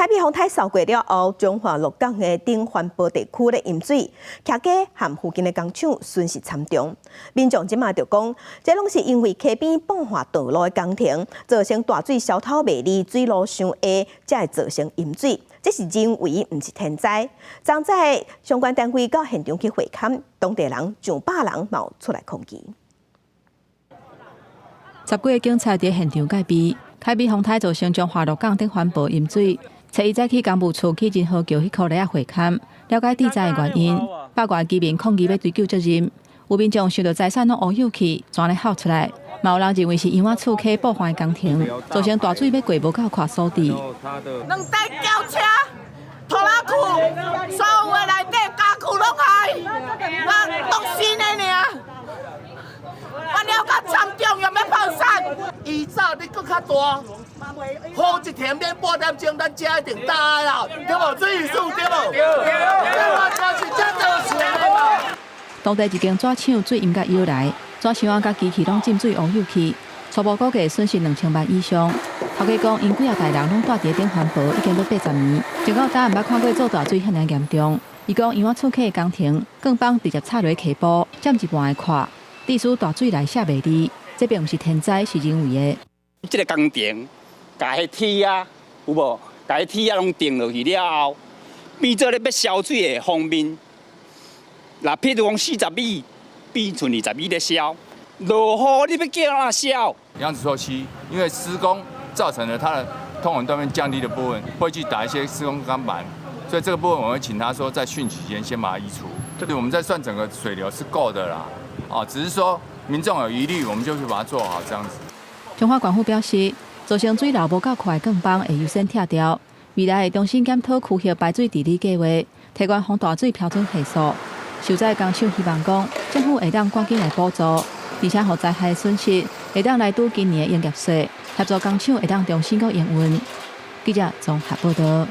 凱美風颱掃過了後，彰化鹿港的頂環埔地區咧淹水，徛家和附近的工廠損失慘重。民眾這馬就講，這攏是因為溪邊膨化道路的工程，造成大水消透袂利，水路傷下，才會造成淹水。這是人為，毋是天災。昨早相關單位到現場去會勘，當地人上百人嘛有出來抗議。十幾个警察佇現場戒備，凱美風颱造成彰化鹿港頂環埔淹水，初一早起工務處去仁和橋彼箍犁仔會勘，了解致災的原因。百外居民抗議欲追究責任，有民眾想著財產攏烏有去，全咧吼出來。嘛有人認為是楊仔厝溪破壞工程，造成大水欲過無夠闊所致。兩台轎車、拖拉庫，所有的內底家具攏害，那攏新的爾。完了較慘重，又欲破產。伊早你閣較大，雨一停免半點鐘，咱遮一定焦啦，對無？水數對無？對。這是這造成的嘛。當地一間紙廠水淹甲腰來，紙箱仔佮機器攏浸水烏有去，初步估計損失2000萬以上。頭家講，𪜶幾仔代人攏蹛佇頂環埔，已經欲80年，直到今毋捌看過做大水遐爾嚴重。伊講，楊仔厝溪的工程，鋼板直接插落溪埔，佔一半的闊，致使大水來卸袂利，這並毋是天災，是人為的。這个工程，共彼鐵仔有無？共彼鐵仔攏釘落去了後，變做咧欲消水的方面，若譬如講40米，變賰20米咧消，落雨你欲叫按怎消？楊子厝溪因為施工造成了它的通往斷面降低的部分，會去打一些施工鋼板，所以這個部分我會請他說在汛期間先把它移除。對，我們在算整個水流是夠的啦，哦，只是說民眾有疑慮，我們就去把它做好這樣子。彰化縣府表示，造成水流無夠快的鋼板會優先拆掉，未來會重新檢討區域排水治理計劃，提懸防大水標準係數。受災工廠希望講，政府會當趕緊來補助，而且予災害損失會當來拄今年的營業稅，協助工廠會當重新閣營運。記者綜合報道。